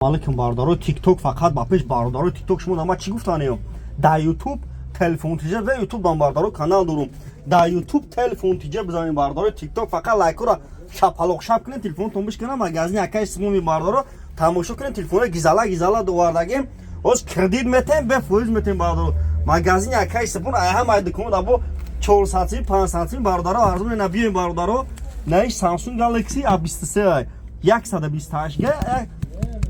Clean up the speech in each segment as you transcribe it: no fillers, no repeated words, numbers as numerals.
Алейкум, бародаро Тикток. Фақат ба пеш, бародаро Тикток, шумо нама чӣ гуфтанем? Дар Ютуб «Телефон тиҷа», дар Ютуб дан, бародаро, канал дорум. Дар Ютуб «Телефон тиҷа» бизанем, бародаро Тикток. Фақат лайкора шапалоқ шап кунем, телефонтон бишканам. Магазини акаи Симоми, бародаро, тамошо кунем. Телефоно гизала гизала довардагем, оз кредит метем, бефоиз метем, бародаро. Магазини акаи Симон ай ҳамаи дукон дабо 400 сими, 500 сими, бародаро, арзон на. Биёем, бародаро. Наиш Samsung Galaxy A23 128 га,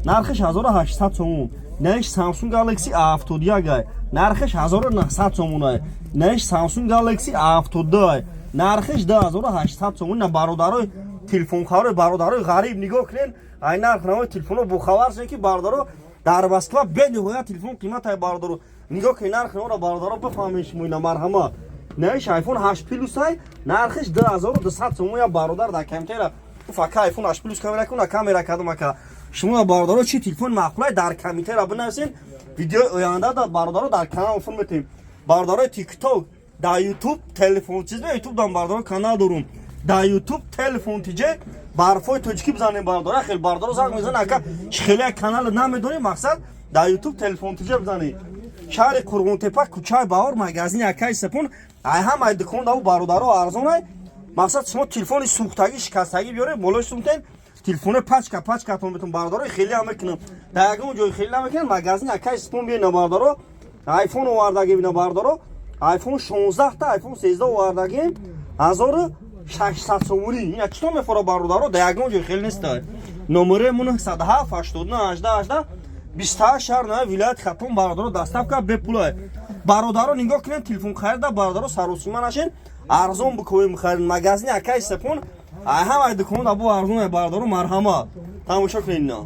нархаш 1800 сомон. Наиш Samsung Galaxy A71 ай, нархаш 1900 сомон ай. Наиш Samsung Galaxy A72 ай, нархаш 2800 сомон. На, бародарои телефонхарои, бародарои ғариб, нигоҳ кунен, ай нарх навои телефонро бохабар шед, ки, бародаро, дар Москва бениҳоят телефон қимат ай. Бародаро, нигоҳ кунед нарх навора, бародаро, бифаҳмед шумо ина. Марҳамат, наиш iPhone 8 Plus ай, нархаш 2200 сомон. Я бародар дар комментария фака iPhone 8 Plus камера куна, камера кадом ака. Шумо, бародаро, чӣ телефон маъқулай, дар комментария бинависен. Видеои оянда да, бародаро, дар канал фон метем. Бародарои Тикток, дар Ютуб «Телефон чиз», Ютуб дан, бародаро, канал дорум. Дар Ютуб «Телефон тиҷе» барфои тоҷикӣ бизанем, бародаро. Хел бародаро занг мезананд: «Ака, чӣ хеле канал намедонем?» Мақсад, дар Ютуб «Телефон тиҷе» бизанед. Шаҳри Қурғонтепа, кӯчаи Баҳор, магазини акаи Сепон. Ай ҳамаи дукон даву, бародаро, арзонай. Мақсад, шумо телефони сӯхтагӣ, шикастагӣ биёред, болои сумтен, телефони пачка пачкатон битон, бародаро. Хеле ҳам мекунам, дар ягон ҷой хеле намекунам. Магазини акаи Сипон биёна, бародаро. Айфон овардагем ина, бародаро, Айфон 16 та, Айфон 13 овардагем, 1600 сомонӣ. Ина чито мефора, бародаро, дар ягон ҷой хеле неста. Номераи мо 907 89 18 18 28, шаҳр на, вилояти Хатлон, бародаро, доставка бепулай. Бародаро, нигоҳ кунед, телефон харида, бародаро, саросима нашен, арзон бикоем, бихаред. Магазини акаи Сепон ай ҳамаи дукон дабо арзон, бародаро. Марҳамат, тамошо кунед ина.